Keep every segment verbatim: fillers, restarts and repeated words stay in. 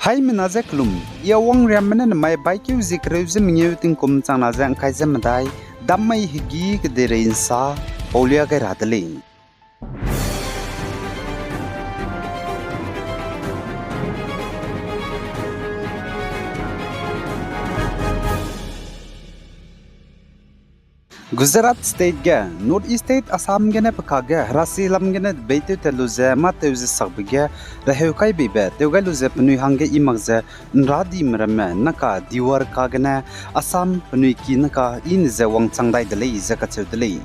Haimena ze kelum, I Awang Riamme ne nemai baikeu zie kereu ze mengeu tingkum changna ze ngkai ze medai, dam mai hegî kedeirei nsa paulia gai ra de lei. Gujarat State ge, North East State Assam gene pe kage herasi lam gene beitew tat lu ze mâ tew ze sakbe ge reheu kai beibe tew gai lu ze penui hangge I mak ze nradime ramme naka Dwarka gene Assam penui ki naka I ne ze wangchang dai de lei ze kacheu de lei.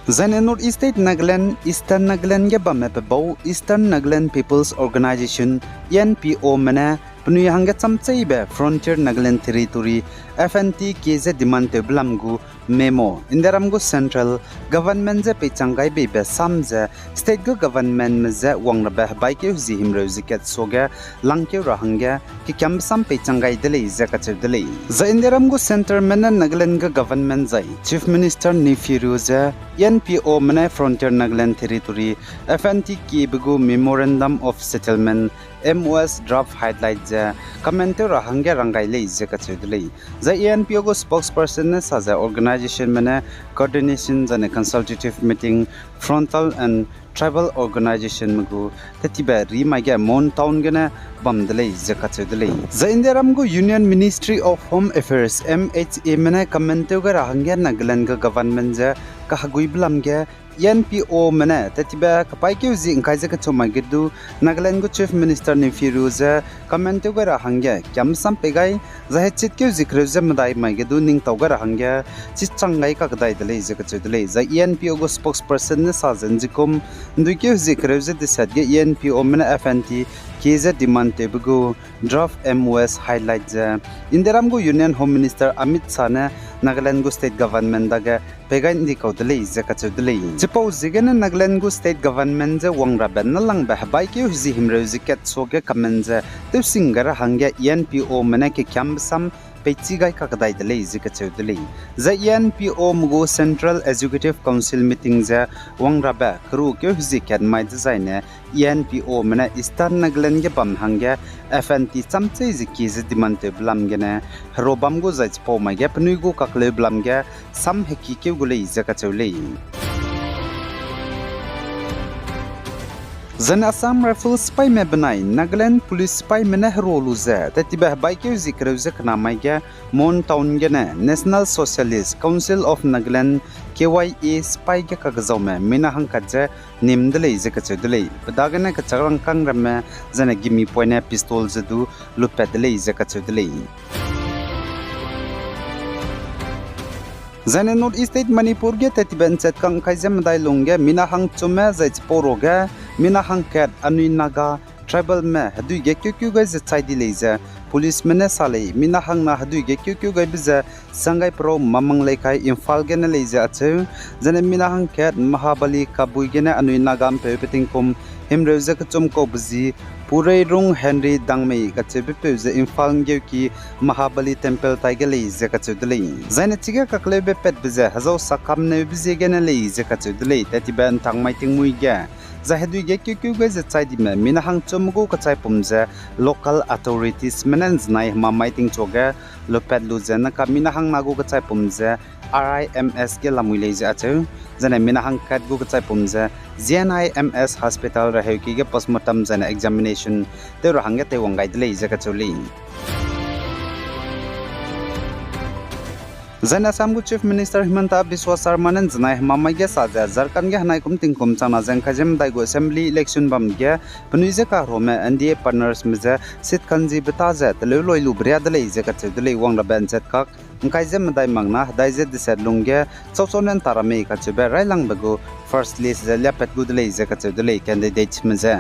Zaine North East State Nagaland, Eastern Nagaland ge bamme pe bau Eastern Nagaland People's Organisation, E N P O me ne penui hangge chamcheibe Frontier Nagaland Territory, F N T, kie ze demand tewbe lam gu memo, Indiaram gu central government je peichang gai beibe sam ze state gu governmentme je wang rabe hebaikeu hezie himreu ze kat suage langkeu ra hangge kekiambe sam peichang gai de lei ze kacheu de lei. Zai Indiaram gu centreme ne Nagaland gu government zai Chief Minister Neiphiu Rio ze E N P O me ne Frontier Nagaland Territory, F N T, kiebe gu Memorandum of Settlement, M O S draft highlight ze comment tew ra hangge rang gai lei ze kacheu de lei. Zai E N P O gu spokesperson ne sa ze organisationme ne coordination zaine consultative meeting frontal and tribal organisationme gu tetibe ri mai ge Mon Town gene bam de lei ze kacheu de lei. Zai Indiaram gu Union Ministry of Home Affairs, M H A me ne comment tew gai ra hangge Nagaland gu government ze kaheguibe lam ge E N P O me ne tetibe kapaîkeu zie ngkai ze kechum mai ge du Nagaland gu Chief Minister Neiphiu Rio ze comment tew gai ra hangge kiam sam pei gai, zai hechitkeu zie kereu ze medai mai ge du ningtau gai ra hangge chichang gai kakdai de lei ze kacheu de lei. Zai E N P O gu spokesperson ne sa ze nzikum nduikeu zie kereu ze deset ge E N P O me ne F N T kie ze demand tewbe gu draft M O S highlight ze Indiaram gu Union Home Minister Amit Shah ne Nagaland gu state government dage pei gai ndi kau de lei ze kacheu de lei. Chipau ziegene Nagaland gu state government ze wang rabe nâlangbe hebaikeu hezie himreu ze kat suage comment ze tewsing gai ra hangge E N P O me ne kekiambe sam peichi gai kakdai de lei ze kacheu de lei. Zai E N P O me gu Central Executive Council meeting ze wang rabe kerukeu hezie kat mai dezaine E N P O me ne Eastern Nagaland ge bam hangge F N T chamchei ze kie ze demand tewbe lam gene hero bam gu zai chipau mai ge penui gu kakleube lam ge sam hekikeu gu lei ze kacheu lei. Zaine Assam Rifles sipaime benai Nagaland Police sipaime ne hero lu ze tetibe hebaikeu zie kereu ze kena mai ge Mon Town gene National Socialist Council of Nagaland, K Y A sipai ge kakezaume mina hangkat ze nim de lei ze kacheu de lei. Pe dagene kechak rangkâng ramme zaine gimi poine pistol ze du lutpat de lei ze kacheu de lei. Zaine North East State Manipur ge tetibe nchat kang kai ze medai lungge mina hangchumme zai chipau ruage mina hangkat anui Naga tribalme hedui ge keukeu gai ze chai di lei ze policeme ne sa lei. Mina hangna hedui ge keukeu gaibe ze Sangaiprou Mamang Leikai Imphal gene lei ze acheu. Zaine mina hangkat Mahabali Kabui gene anui Naga mpeu pe tingkum himreu ze kechum kaube zi Pureirung Henry Dangmei kacheubepeu ze Imphal nggeuki Mahabali Temple tai ge lei ze kacheu de lei. Zaine chige kakleube patbe ze hezau sakam neube ziegene lei ze kacheu de lei. Tetibe ntang mai tingmui ge zai hedui ge keukeu gai ze chai dime mina hangchumme gu kechaipum ze local authoritiesme ne nzenai hemamai tingchuage lutpat lu ze naka mina hangna gu kechaipum ze R I M S ge lamui lei ze acheu. Zaine mina hangkat gu kechaipum ze Z N I M S hospital reheuki ge postmortem zaine examination tew ra hangge teiwang gai de lei ze kacheu lei. Zaine Assam gu Chief Minister Himanta Biswa Sarma ne nzenai hemamai ge sa ze Jharkhand ge henai kum tingkum changna ze ngkai ze medai gu assembly election bam ge penui je kaherume N D A partnersme je seat kanzibe ta ze teleu loi lube ria de lei ze kacheu de lei. Wang rabe nchat kak ngkai ze medai makna hedai ze deset lungge chauchau ne nta ra mei kacheube railangbe gu first list ze liapat gu de lei ze kacheu de lei candidatesme je.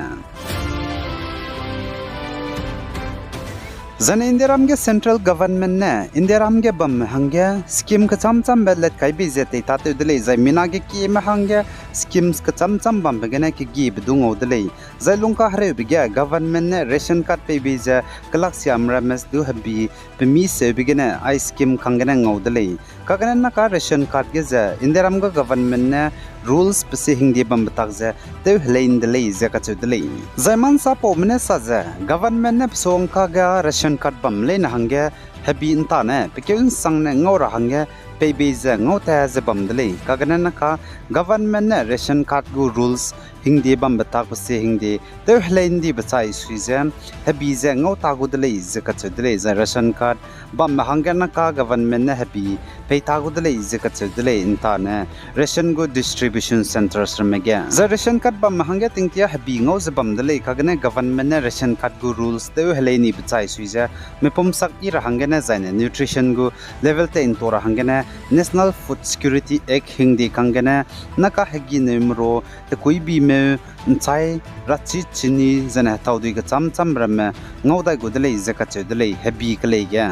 Zaine Indiaram ge central government ne Indiaram ge bamme hangge scheme kecham chambe lat kai bei ze teitatew de lei, zai mina ge kieme hangge schemes kecham cham bambe gene kegiebe du ngau de lei. Zai lungkahereube ge government ne ration card pei bei ze kelaksiame ramme du hebi pemi seube gene ai scheme kang gene ngau de lei. Kagene naka ration card ge ze Indiaram ga government ne rules pe sie hingde bambe tak ze tew helei ’nde lei ze kacheu de lei. Zai mansapaume ne sa ze government ne pesuangka ge ration card bam leine hangge hebi ’ntane pekeu ’nsangne ngau ra hangge pei bei ze ngau ta ze bam de lei. Kagene naka government ne ration card gu rules hingde bambe tak pe sie hingde tew helei ’ndibe chai sui ze hebi ze ngau ta gu de lei ze kacheu de lei. Zai ration card bambe hangge naka government ne hebi pei ta gu de lei ze kacheu de lei ’ntane ration gu distribution centres ramme ge. Zai ration card bambe hangge tingtia hebi ngau ze bam de lei, kagene government ne ration card gu rules tew helei nibe chai sui ze mipum sak yi ra hanggene zaine nutrition gu level tei ’nta ra hanggene National Food Security Act hingde kanggene naka hegi neu meru tekuibi meu ’nchai rachi chini zene hetaudui kecham cham ramme ngau dai gu de lei ze kacheu de lei hebi kelei ge.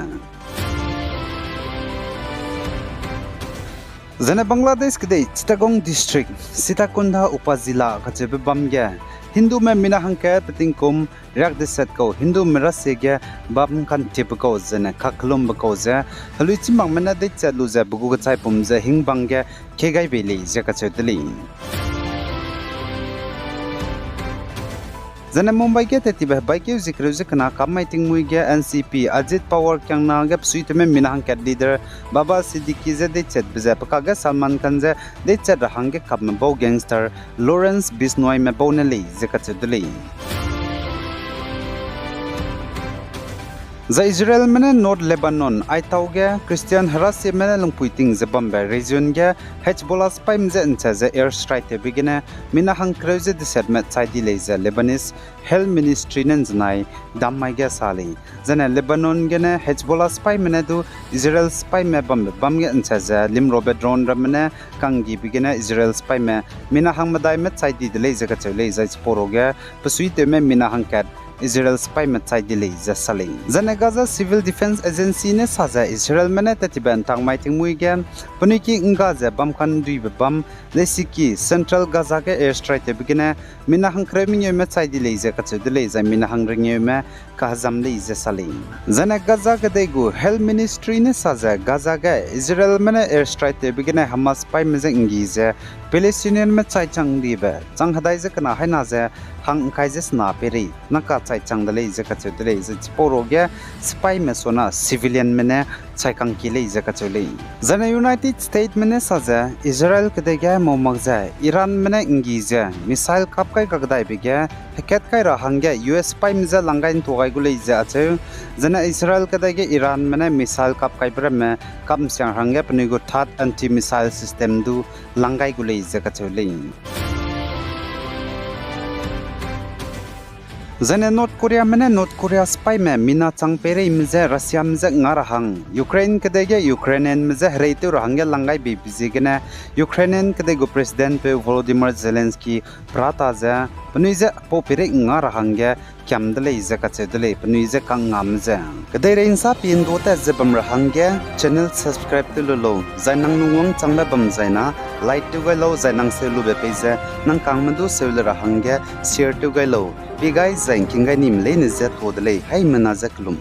Zene Bangladesh kedei Chittagong District, Sitakonda Upazila kacheube bam ge Hindume mina hangkat petingkum riak deset kau Hindume rasie ge bam kantipbe kau zene kakellumbe kau ze heluichimakme ne deichat lu ze pe gu kechaipum ze hingbang ge kie gai bei lei ze kacheu de lei. Zene Mumbai ge tettibe hebaikeu zie kereu ze kena kam mai tingmuî ge N C P Ajit Pawar kiangna ge pesuitewme mina hangkat leader Baba Siddique ze deichatbe ze pe kage Salman Khan ze deichat ra hangge kapme bau gangster Lawrence Bishnoi me bau ne lei ze kacheu de lei. Zai Israelme ne North Lebanon aitau ge Christian herasieme ne lungpui ting ze bambe region ge Hezbollah sipaime je ’nchâ ze airstrike tewbe gene mina hangkereu ze desetme chai di lei ze Lebanese Health Ministry ne ’nzenai dam mai ge sa lei. Zene Lebanon gene Hezbollah sipaime ne du Israel sipaime bambe bam ge ’nchâ ze limrobe drone ramme ne kanggibe gene Israel sipaime mina hangmedaime chai di de lei ze kacheu lei, zai chipau ruge pesuitewme mina hangkat Israel sipaime chai di lei ze sa lei. Zene Gaza Civil Defense Agency ne sa ze Israelme ne tettibe ’ntang mai tingmuî ge penui ki ’ngga ze bam kanduibe bam leisiki Central Gaza ge airstrike tewbe gene mina hangkereu mengeume chai di lei ze kacheu de lei, zai mina hangrengeume kahezam lei ze sa lei. Zene Gaza kedei gu Health Ministry ne sa ze Gaza ge Israelme ne airstrike tewbe gene Hamas sipaime je ’nggi ze Palestinianme chai chang dibe chang hedai ze kena haina ze hang ’ngkai ze sena peirei naka chai chang de lei ze kacheu de lei, zai chipau ruge sipaime suna civilianme ne chai kangki lei ze kacheu lei. Zene United Statesme ne sa ze Israel kedei ge mau mak ze Iranme ne ’nggi ze missile kap kai kakdaibe ge hekat kai ra hangge U S sipaime je lang gai ’ntua gai gu lei ze acheu. Zene Israel kedei ge Iranme ne missile kap kaibe ramme kap ’nsiang hangge penui gu THAAD anti-missile system du lang gai gu lei ze kacheu lei. Zene North Koreame ne North Korea sipaime mina chang peireime je Russiame je nga ra hang Ukraine kedei ge Ukrainianme je hereitew ra hangge lang gai beibe ziegene Ukrainian kedei gu presidentpeu Volodymyr Zelensky perata ze penui je pau peirei nga ra hangge kiam de lei ze kacheu de lei, penui je kangngame ze. Kedeirei ’nsa pi ’ndu tat ze bam ra hangge channel subscribe tew lu lau, zai nang lungwangchangbe bam zai na like tew gai lau, zai nang seu lube pei ze nang kangme du seu le ra hangge share tew gai lau. Pi gai zai ’ngking gai nime leine je tuâ de lei, haimena je kelum.